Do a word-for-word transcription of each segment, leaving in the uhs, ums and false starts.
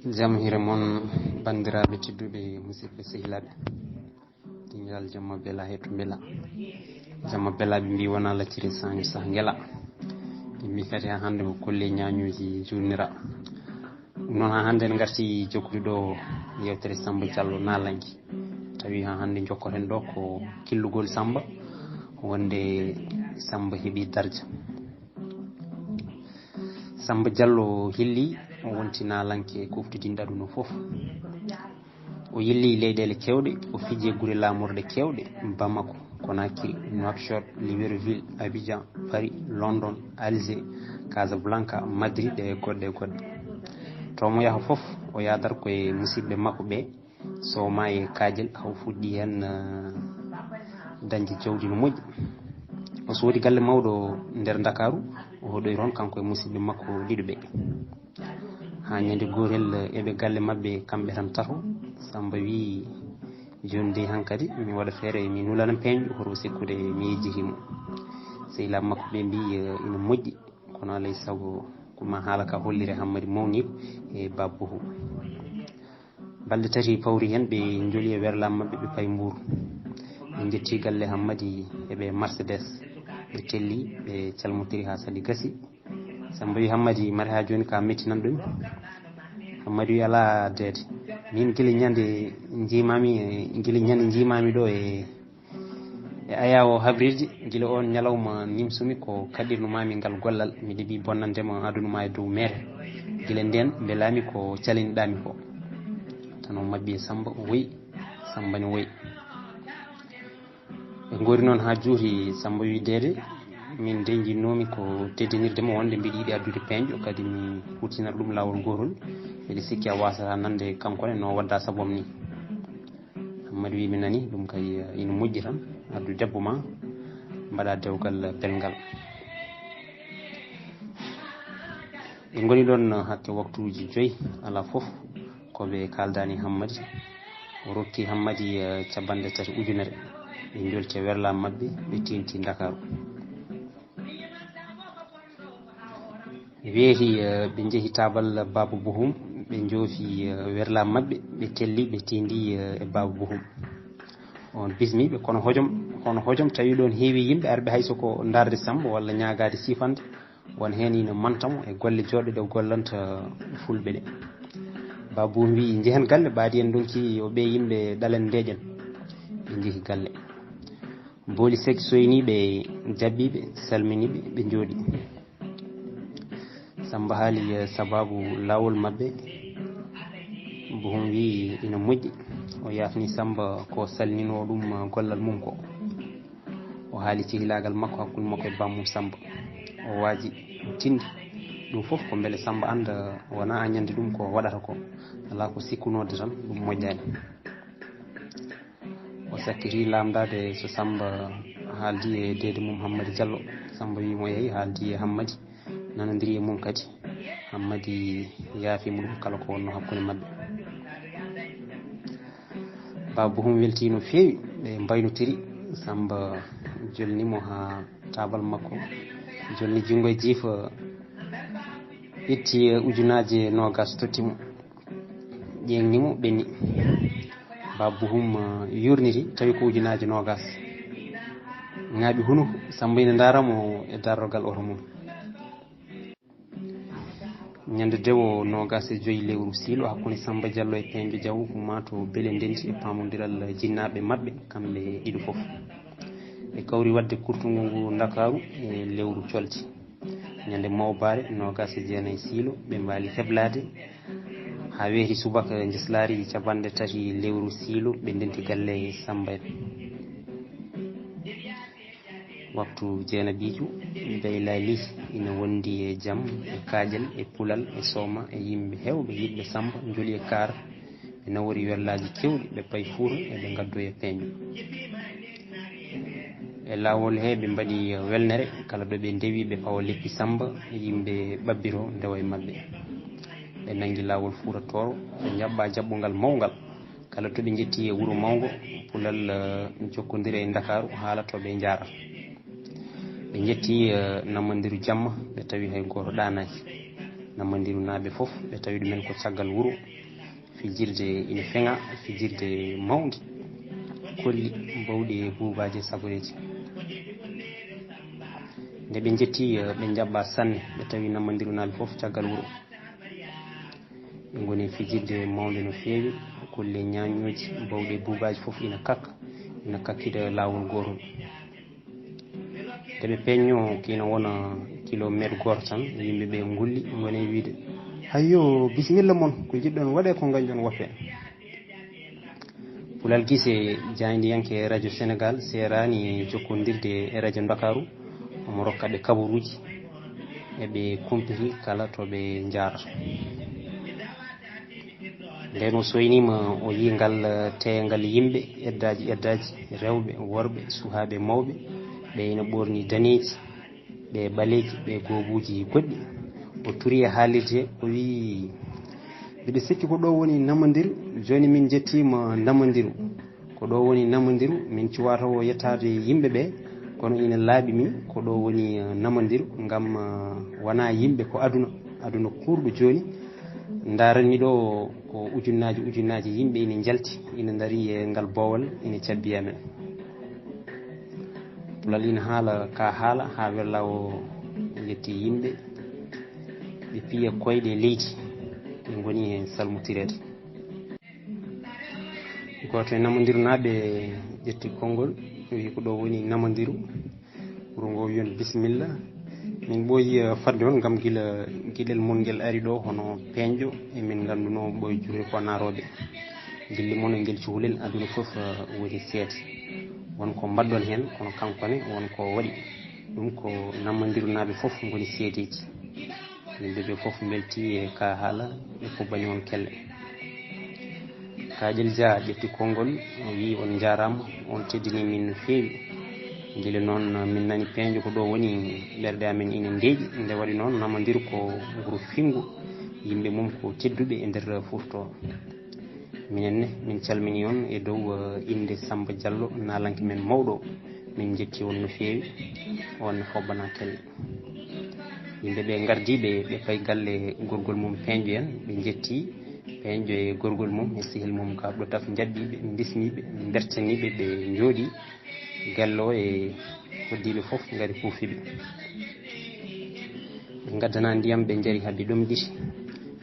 Jam hire mon, banndiraaɓe tedduɓe, musidɓe sehilaaɓe. Dingiral jamma bela he to mbela. Jamma bela ɓe mbi wona lacciri sañu sah ngela. Ɓe mbi kadi ha hannde ko kolle ñañuuji jurnira. Ɗum noon ha hannde en ngarti jokkude ɗo yewtere Samba Diallo Nalanki. Tawi ha hannde jokkoten ɗo ko killugol Samba, wonde Samba heɓi darja. Samba Diallo hilli, o wonti Nalanke kuftidinɗo aduna fof. O yilli leyɗeele kewɗe, o fiji e gure laamorɗe kewɗe, Bamako, Conakry, Nouakchott, Libreville, Abidjan, Paris, London, Alger, Casablanca, Madrid e goɗɗe e goɗɗe. To mo yaha fof, o yaadar ko e musidɓe makko ɓe, so ma e kaajel, haw fuɗɗi heen, eh, dañde jawdi no moƴƴi. O soodi galle mawɗo nder Ndakaaru, o hoɗoyi toon kanko e musidɓe makko ɗiɗo ɓe. Haa ñande gootel, eh, eɓe galle maɓɓe kamɓe tan tato. Samba wi, "Jooni dey hankadi, mi waɗa feere, mi nulana peeñɗo, hoto sikkude mi yejjiti mo." Sehilaaɓe makko ɓe mbi, eh, "Ina moƴƴi, kono alay sago ko ma haala ka hollire Hammadi mawni e Babbuhu." Balɗe tati pawri heen, ɓe njoli e werlaaɓe maɓɓe, ɓe payi Mbuur. Ɓe njetti galle Hammadi e ɓe Mercedes. Ɓe telli, ɓe calmotiri haa sali gasi. Samba wi, "Hammadi, mari haa jooni ka mettinan ɗum?" Hammadi wi, "Alaa deede. Min gila ñande njiimaami, gila ñande njiimaami ɗo e, e ayaawo habrirde, gila oon ñalawma nimsumi ko kaɗirnumaami ngal gollal. Miɗo yiɗi bonnande ma aduna ma e dow meere. Gila ndeen mbelaami ko caliniɗaami ko." Tan o maɓɓi e Samba, o woyi, Samba ne woyi. Ɓe ngori noon haa juuti, Samba wi, "Deede, min de njinnoomi ko teddinirde mo, wonde mbiɗa yiɗi addude peeñɗo, kadi mi huutinat ɗum laawol ngootol. Mbiɗa sikki a waasata nande kanko ne no wadda sabom ni." Hammadi wi, "Mi nani, ɗum kay, eh, ina moƴƴi tan, addu debbo ma, mbaɗa dewgal belngal." Ɓe ngoni ɗoon hakke waktuuji joyi, alaa fof ko ɓe kaaldani Hammadi. O rokki Hammadi, eh, capanɗe tati ujunere. Ɓe njolti e werlaaɓe maɓɓe, ɓe tinti Ndakaaru. Ɓe weeti, eh, ɓe njehi taabal Baaba Bohum, ɓe njoofi, eh, werlaaɓe maɓɓe, ɓe telli, ɓe tindi, eh, e Baaba Bohum. On bismi ɓe, kono hojom, kono hojom tawi ɗoon heewi yimɓe arɓe hay so ko ndaarde Samba walla ñaagaade siifande. Won heen ina manta mo e golle joɗɗe ɗe o gollanta fulɓe ɗe. Baaba Bohum wi, "Njehen galle, ɓaadi en ndonki o ɓe yimɓe ɗalen ndeeƴen." Ɓe njehi galle. Booli sek soyni ɓe, jaɓɓi ɓe, salmini ɓe, ɓe njooɗi. Samba haali, eh, sababu laawol maɓɓe. Bohum wi, "Ina moƴƴi." O yaafni Samba ko salninoo ɗum, eh, gollal mum ko. O haali cehilaagal makko hakkunde makko e bammum Samba. O waaji, o tindi. Ɗum fof ko mbele Samba annda wona a ñande ɗum ko waɗata ko. Alaa ko sikkunoode tan, ɗum moƴƴaani. O sakkiti lamndaade so Samba haaldi e deede mum Hammadi Diallo. Samba wi mo, "Eey, haaldi e Hammadi." Nanondiri e mum kadi. Hammadi yaafi mo ɗum kala ko wonno hakkunde maɓɓe. Baaba Bohum welti no feewi, ɓe mbaynotiri. Samba jolni mo haa taabal makko. Jolni junngo e jiifa, itti ujunaaje noogas totti mo. Ƴeeŋni mo, ɓenni. Baaba Bohum, eh, yurniti, tawi ko ujunaaje noogas. Ŋaaɓi hunuko, Samba ina ndaara mo e darorgal oto mum. Ñande dewo noogas e joyi lewru siilo hakkunde Samba Diallo e Peeñɗo Jaw, ko maa to Bele Ndenti e paamondiral jinnaaɓe maɓɓe, kamɓe ɗiɗo fof. Ɓe kawri waɗde kurtungu ngu Ndakaaru e lewru colti. Ñande mawbaare noogas e jeenayi siilo, ɓe mbaali heblaade. Haa weeti subaka njeslaari capanɗe tati lewru siilo, ɓe ndenti galle Samba en. Waktu jeenabiijo Beylali ina wondi e jam, e kaaƴal, e pulal, e sooma, e yimɓe heewɓe yiɗɓe Samba, njoli e kaar, ɓe nawori werlaaji keewɗi, ɓe payi Fuuta, eɓe ngaddoya peeño. E laawol he, ɓe mbaɗi welnere, kala ɗo ɓe ndewi, ɓe pawa leppi Samba, yimɓe ɓabbiro ndewa e maɓɓe. Ɓe nanngi laawol Fuuta Tooro, ɓe njaɓɓa jaɓɓungal mawngal. Kala to ɓe njetti e wuro mawngo, pulal, eh, jokkondira e Ndakaaru, haala to ɓe njaarata. Ɓe njetti, eh, namandiru jamma, ɓe tawi hay gooto ɗaanaaki. Namandiru naaɓe fof, ɓe tawi ɗumen ko caggal wuro. Fijirde ina feŋa, fijirde mawnde, kolli bawɗi e buubaaji e sagoreeji. Nde ɓe njetti, eh, ɓe njaɓɓa sanne, ɓe tawi Namandiru naaɓe fof caggal wuro. Ɓe ngoni fijirde mawnde no feewi, kolli e ñaañooji bawɗi e buubaaji fof ina kakka, ina kakkida laawol gootol. Nde ɓe peeñno, ko ina wona kilomeeter gooto tan, yimɓe ɓe ngulli, ngoni e wiyde: "Hayyo, bisimilla mon, ko njiɗɗon waɗee, ko ngañɗon woppee." Pulal Gise, jaayndiyanke Radio Senegal, seeraani jokkondirde e Radio Ndakaaru, omo rokka ɓe kabaruuji, e ɓe kumpiti kala to ɓe njaarata. Nden o soyniima, o yii ngal, eh, teegal yimɓe, eddaaji, eddaaji, rewɓe, worɓe, suhaaɓe, mawɓe, ɓe ina ɓoorni daneeji, ɓe ɓaleeji, ɓe goobuuji goɗɗi. O turi e haalirde, o wii: "Mbiɗa sikki ko ɗo woni Namandiru, jooni min njettiima Namandiru. Ko ɗo woni Namandiru, min cuwaa tawo yettaade yimɓe ɓe, kono ina laaɓi mi ko ɗo woni, eh, Namandiru, ngam, eh, wonaa yimɓe, ko aduna, aduna kuurɗo jooni. Ndaaran mi ɗo, ko ujunnaaji, ujunnaaji yimɓe ina njalti, ina ndarii e ngal boowal, ina cabbi amen." Pulal ina haala ka haala haa werla o yetti yimɓe, ɓe piya koyɗe leydi, ɓe ngoni e salmotireede. Gooto e Namandiru naaɓe ƴetti konngol, o wi: "Ko ɗo woni Namandiru." Wuro ngo wi on: "Bisimilla. Min ɓooyi, eh, fadde on ngam gila giɗel mon ngel ari ɗo hono peeñjo, e min ngannduno ɓooy juure ko naarooɓe. Gilli mon e ngel cukalel aduna fof, eh, woni seede. Won ko mbaɗɗon heen, kono kanko ne won ko waɗi. Ɗum ko Namandiru naaɓe fof ngoni seedeeji." Yimɓe ɓe fof mbelti e ka haala, ɓe kubbani on kelle. Kaƴel Dia ƴetti konngol, o wii: "On njaaraama, on teddini min no feewi. Gila noon min nani peeñjo ko ɗo woni, ɓerɗe amen ina ndeeƴi. Nde waɗi noon, Namandiru ko wuro finngo, yimɓe mum ko tedduɓe e nder Fuuta to. Minen ne, min calmini on e dow, eh, innde Sammba Jallo, naalanke men mawɗo. Min njetti on no feewi, on ne hobbana kelle." Yimɓe ɓe ngardi, ɓe, ɓe payi galle gorgol mum peeñjo en, ɓe njetti peeñjo e gorgol mum e sehil mum gaaɓɗo daf, njaɓɓi ɓe, mbismi ɓe, mbertani ɓe, ɓe njooɗi. Galle o e hoddiiɓe fof ngari kuufi ɓe. Ɓe ngaddana ndiyam, ɓe njari haa ɓe ɗomɗiti.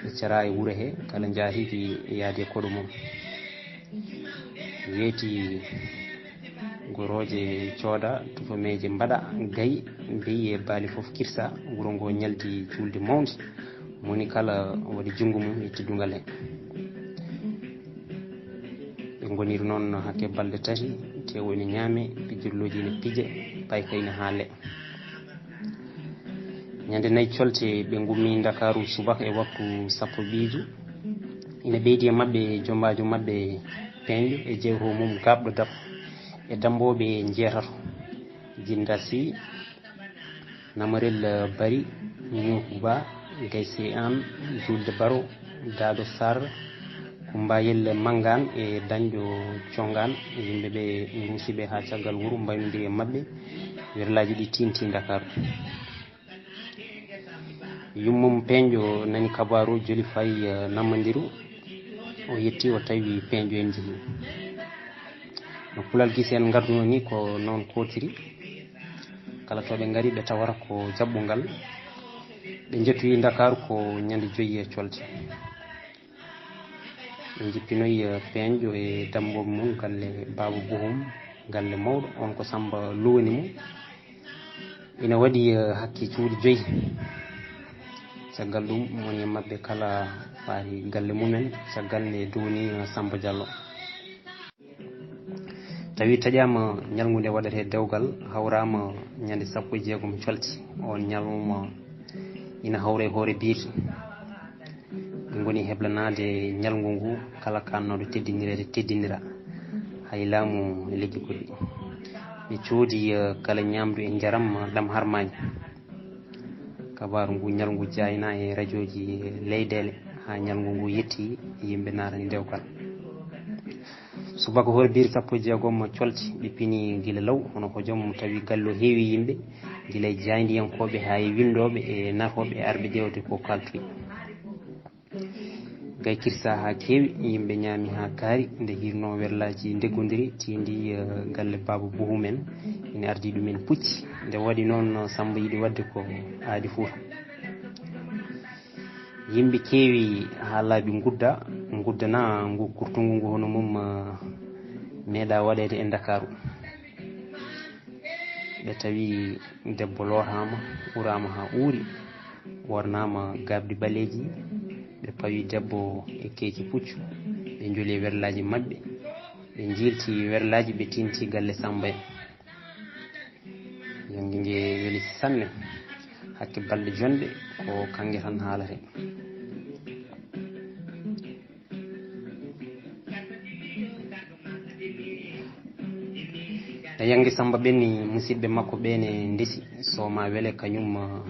Ɓe cara e wuro he, kala njaha higi yaade e koɗo mum. Weeti gorooje cooda, tufameeje mbaɗa, gayi, beyi e baali fof kirsa. Wuro ngo ñaldi juulde mawnde. Moni kala waɗi junngo mum e teddungal he. Ɓe ngoniri noon hakke balɗe tati, teewu ene ñaame, pijirlooji ene pije, payka ene haale. Ñande nayi colte, ɓe ngummi Ndakaaru subaka e waktu sappo ɓiiju. Ina ɓeydi e maɓɓe jombaajo maɓɓe peeñɗo e jewro mum gaaɓɗo daf e dammbooɓe njeetato. Jinda Sy, Namarel Bari, Nuuhu Ba, Gayse Aan, Juulde Baro, Daado Sarr, Kumbayel Manngaan e Dañɗo Conngaan. Yimɓe ɓe nduusi ɓe haa caggal wuro, mbaynondiri e maɓɓe, werlaaji ɗi tiinti Ndakaaru. Yummum peeñɗo nani kabaaru, joli fayi, eh, Namandiru. O yetti, o tawi peeñɗo en njehii. No Pulal Gise en ngarduno ni, ko noon kootiri. Kala to ɓe ngari, ɓe tawata ko jaɓɓungal. Ɓe njettoyi Ndakaaru ko ñande joyi e colte. Ɓe njippinoyi, eh, peeñɗo e dammbooɓe mum, galle Baaba Bohum, galle mawɗo, on ko Sammba Lo woni mum. Ina waɗi, eh, hakke cuuɗi joyi. Caggal ɗum, moni e maɓɓe kala faari galle mumen, caggal nde duwni, eh, Sammba Jallo. Tawi taƴaama ñalngu nde waɗata e dewgal, hawraama ñande sappo e jeegom colte. On ñalngu ina hawra e hoore biirti. Ɓe ngoni heblanaade ñalngu ngu kala kaannooɗo teddinireede teddinira, hay laamu e leƴƴi goɗɗi. Ɓe coodi, eh, kala ñaamdu e njaram, eh, ɗam harmaani. Kabaaru ngu ñalngu jaayna e rajooji leyɗeele haa ñalngu ngu yetti, yimɓe naatani dewgal. Subaka hoore biirti sappo e jeegom colte, ɓe pini gila law, hono hojom tawi galle o heewi yimɓe, gila e jaayndiyankooɓe haa e winndooɓe e naatooɓe e arɓe ƴeewde ko kaaltoyi. Ɓe kirsa haa keewi, yimɓe ñaami haa kaari, nde hirno werlaaji ndegondiri, tindi, eh, galle Baaba Buhu men, ina ardi ɗumen pucci. Nde waɗi noon, Samba yiɗi waɗde ko aadi Fuuta. Yimɓe keewi haa laabi ngudda, nguddana ngu kurtungu ngu hono mum, eh, meeɗa waɗeede e Ndakaaru. Ɓe tawi debbo lootaama, uraama haa uuri, ɓoornaama gaaɓdi ɓaleeji. Ɓe pawi debbo e keeci puccu, ɓe njoli e werlaaji maɓɓe, ɓe njiilti werlaaji, ɓe tinti galle Samba en. Yonde nge weli sanne, hakke balɗe jonɗe ko kannge tan haalate. E yannge Samba ɓenni, musidɓe makko ɓe ne ndesi, so ma wele kañum, ah,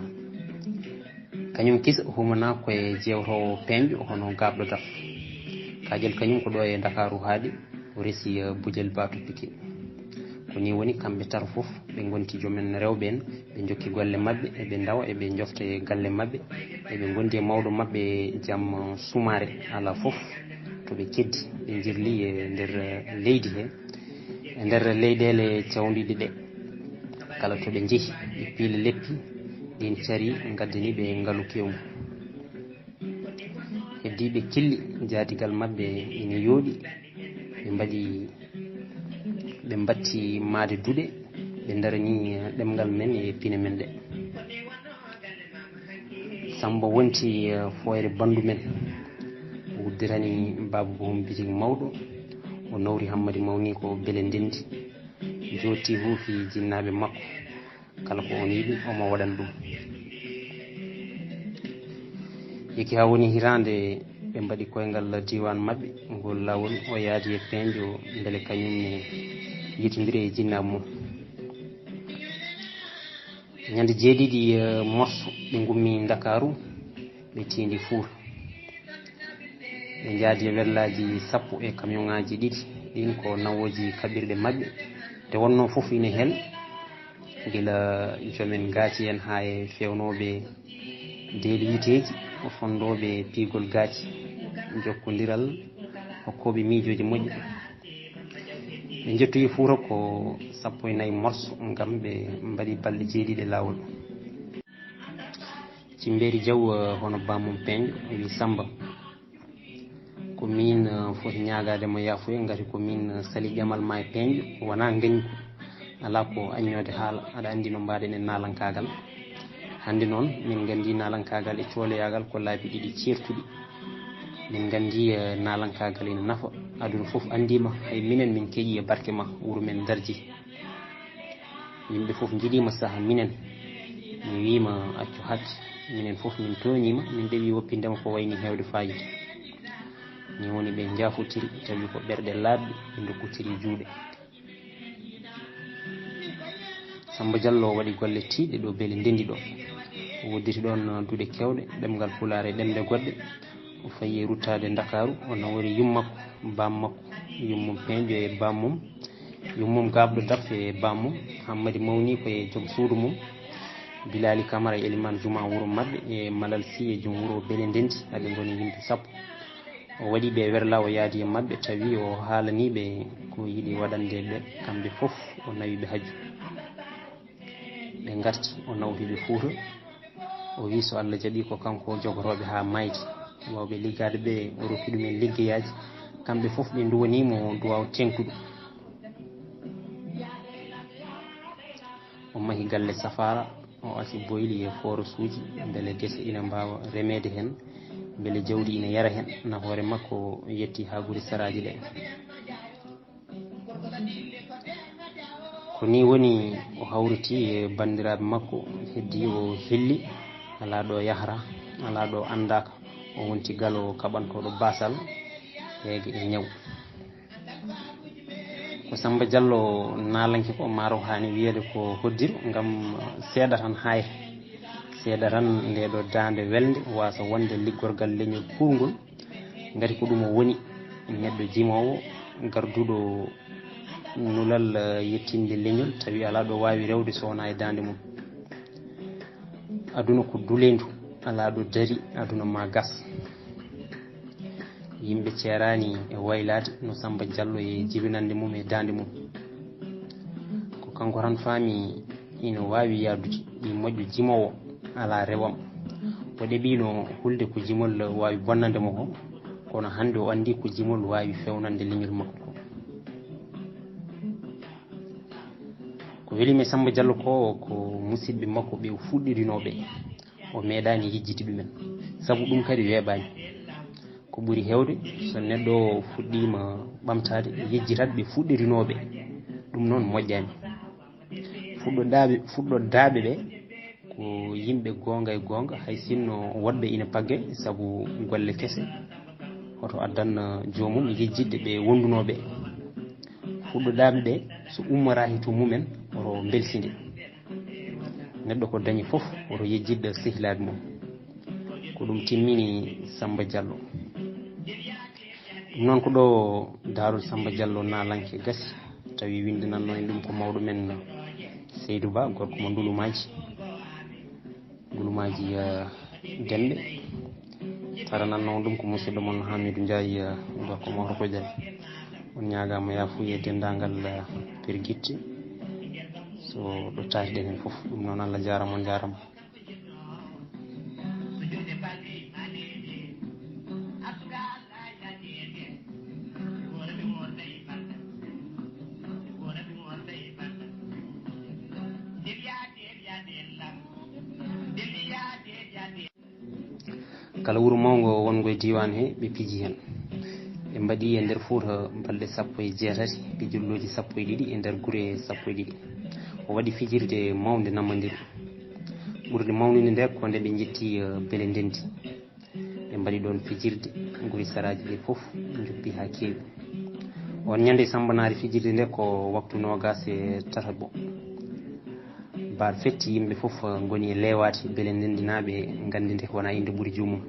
kañum kisa humana ko e jewtowo peeñɗo hono gaaɓɗo daf. Kaƴel kañum ko ɗo e Ndakaaru haaɗi, o resi, ah, Bujel Baatu Pikin. Ko ni woni kamɓe tato fof, ɓe ngonti joom en rewɓe en, ɓe njokki golle maɓɓe, eɓe ndawa, eɓe njofta e galle maɓɓe, eɓe ngondi e mawɗo maɓɓe Jam Sumaare. Alaa fof to ɓe keddi, ɓe njirli e nder leydi he, e nder leyɗeele cawndiiɗe ɗe. Kala to ɓe njehi, ɓe piila leppi, ɗin cari, ngaddani ɓe ngalu kewngu. Heddiiɓe killi, jaadigal maɓɓe ina yooɗi, ɓe mbaɗi, ɓe mbatti maade duɗe, ɓe ndarani ɗemngal men e pine men ɗe. Samba wonti, eh, fooyre banndu men, o uddirani Baaba Bohum bitig mawɗo, o nawri Hammadi Mawni ko bele ndendi, jootti huufi jinnaaɓe makko. Kala ko on yiɗi, omo waɗan ɗum. Yeki haa woni hitaande, ɓe mbaɗi koyngal diiwaan maɓɓe, ngol laawol o yaadi e peeñɗo, mbele kañum ne yetondira e jinnaaɓe mum. Ñande jeeɗiɗi, eh, morso, ɓe ngummi Ndakaaru, ɓe tiindi Fuuta. Ɓe njaadi e werlaaji sappo e kamiyonŋaaji ɗiɗi, ɗiin ko nawooji kaɓirɗe maɓɓe. Nde wonnoo fof ina heen, gila joomen gaaci en haa e feewnooɓe deeli yiteeji, fondooɓe piigol gaaci, jokkondiral, hokkooɓe miijooji moƴƴi. Ɓe njettoyi Fuuta ko sappo e nayi morso, ngam ɓe mbaɗi balɗe jeeɗiɗi e laawol. Cimbeeri Jaw, eh, hono bammum peeñɗo, wi Samba, ko min, eh, foti ñaagaade mo yaafuya, ngati ko min, eh, sali ƴamal ma e peeñɗo, wonaa ngañgu. Alaa ko aññoode haala, aɗa anndi no mbaɗen e naalankaagal. Hannde noon, min nganndi naalankaagal e cooloyaagal ko laabi ɗiɗi ceertuɗi. Min nganndi, eh, naalankaagal ina nafa, aduna fof anndiima, hay minen min keƴi e barke ma, wuro men darji. Yimɓe fof njiɗiima saha minen. Mi wiima accu hakke, minen fof min tooñiima, min ɗeɓi woppindema ko wayni heewde faayida. Ni woni ɓe njaafotiri, tawi ko ɓerɗe laaɓɗe ɓe ndokkotiri juuɗe. Samba Jallo waɗi golle tiiɗɗe ɗo beele ndendi ɗo. O wodditi ɗoon duɗe keewɗe, ɗemngal Pulaar e ɗemɗe goɗɗe. O fayi e ruttaade Ndakaaru, o nawori yummakko, bammakko, yummum peeñɗo e bammum, yummum gaaɓɗo daf e bammum. Hammadi mawni ko e joom suudu mum. Bilaali Kamara e elimaan juma wuro maɓɓe, e Malal Si e joom wuro Beele Ndendi, aɓe ngoni yimɓe sappo. O waɗi ɓe werla, o yaadi e maɓɓe, tawi o haalani ɓe ko yiɗi waɗande ɓe, kamɓe fof o nawi ɓe haju. Ɓe ngarti, o nawti ɓe Fuuta. O wi so Allah jaɓi ko kanko o jogotooɓe haa maayde. Waawɓe liggaade ɓe, o rokki ɗumen liggeyaaji. Kamɓe fof ɓe nduwanii mo duwaaw teeŋtuɗo. O mahi galle safaara, o asi boyli e forosuuji, mbele gese ina mbaawa remeede heen, mbele jawdi ina yara heen. Nafoore makko yetti haa guri saraaji ɗe. Ko nii woni o hawriti e banndiraaɓe makko, heddi o hilli, alaa ɗo yahra, alaa ɗo anndaaka. O wonti galo kaɓantooɗo baasal, heege e ñaw. Ko Samba Jallo naalanke ko, maaro haani wiyeede ko hoddiro, ngam seeɗa tan haayre. Seeɗa tan nde ɗo daande welnde waasa wonde liggorgal leñol kuurngol. Ngati ko ɗum o woni, neɗɗo jimoowo, garduɗo nulal, eh, yettinde leñol, tawi alaa ɗo waawi rewde so wonaa e daande mum. Aduna ko duleendu, alaa ɗo dari, aduna ma gas. Yimɓe ceeraani e waylaade no Samba Diallo e jibinannde mum e daande mum. Ko kanko tan faami ina waawi yaadude, ɗi moƴƴo jimoowo alaa rewam. O ɗeɓiino hulde ko jimol waawi bonnande mo ko, kono hannde o anndi ko jimol waawi fewnande leñol makko ko. Ko weli mi Samba Diallo ko, ko musidɓe makko ɓe o fuɗɗorinoo ɓe. O meeɗaani yejjitde ɗumen. Sabu ɗum kadi weeɓaani. Ko ɓuri heewde, so neɗɗo fuɗɗiima ɓamtaade, yejjitat ɓe fuɗɗorinoo ɓe. Ɗum noon moƴƴaani. Fuɗɗodaaɓe, fuɗɗodaaɓe ɓe ko yimɓe goonga e goonga, hay sinno woɗɓe ina pagge sabu golle kese. Hoto addan joomum yejjitde ɓe wondunoo ɓe. Fuɗɗodaaɓe ɓe, so ummoraaki to mumen, oto mbelsinde. Neɗɗo ko dañi fof, oto yejjit sehilaaɓe mum. Ko ɗum timmini Samba Diallo. Ɗum noon ko ɗo daarol Samba Diallo naalanke gasi, tawi winndinannoo en ɗum ko mawɗo men Seydou Ba, gorko mo Ndulumaaji. Ndulumaaji, eh, Demɓe. Taranannoo ɗum ko musidɗo mon Hamidou Ndiaye, eh, gorko mo Horko Diagne. On ñaagaama yaafuye e denndaangal, eh, pergitte. So ɗo taariɗen heen fof, ɗum noon Allah jaaraama, on njaaraama. Kala wuro mawngo wonngo e diiwaan he, ɓe piji heen. Ɓe mbaɗi e nder Fuuta balɗe sappo e jeetati, ɓe jullooji sappo e ɗiɗi e nder gure sappo e ɗiɗi. O waɗi fijirde mawnde namandiru. Ɓurde mawnude nde ko nde ɓe njetti, eh, Bele Ndendi. Ɓe mbaɗi ɗoon fijirde, nguri saraaji ɗi fof njuppi haa keewi. On ñande sambanaari fijirde nde ko waktu noogaas e tataɓo. Baar fetti, yimɓe fof ngoni e leewaade, Bele Ndendinaaɓe nganndi nde wona innde ɓuri joomum.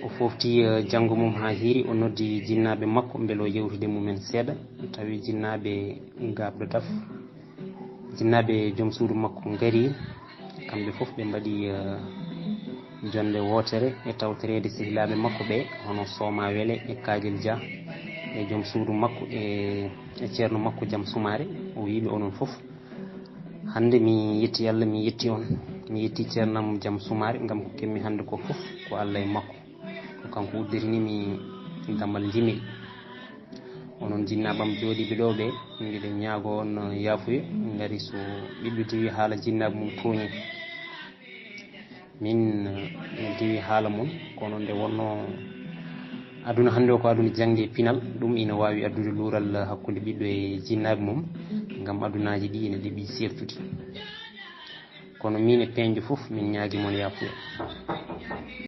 O foofti, eh, janngo mum haa hiiri, o noddi jinnaaɓe makko mbele o yewtida e mumen seeɗa, tawi jinnaaɓe gaaɓɗo taf. Jinnaaɓe joom suudu makko ngari, kamɓe fof ɓe mbaɗi, eh, jonnde wootere e tawtoreede sehilaaɓe makko ɓe, hono Sooma Wele e Kaajel Dia e joom suudu makko e, e ceerno makko Jam Sumaare. O wiyi ɓe, onon fof, hannde mi yetti Allah, mi yetti on, mi yetti ceernam Jam Sumaare, ngam ko keɓmi hannde ko fof ko Allah e makko. Ko kanko uddirini mi damal jimel. Onon jinnaaɓe am jooɗiiɓe ɗo ɓe, miɗen ñaagoo on yaafuya, ngati so ɓiɗɗo diwi haala jinnaaɓe mum tooñii. Min, eh, mi diwi haala mum, kono nde wonnoo aduna hannde o ko aduna jaŋde e pinal, ɗum ina waawi addude luural hakkunde ɓiɗɗo e jinnaaɓe mum, ngam adunaaji ɗi ina ɗeɓi seertude. Kono min e peeñɗo fof, min ñaagii mon yaafuya.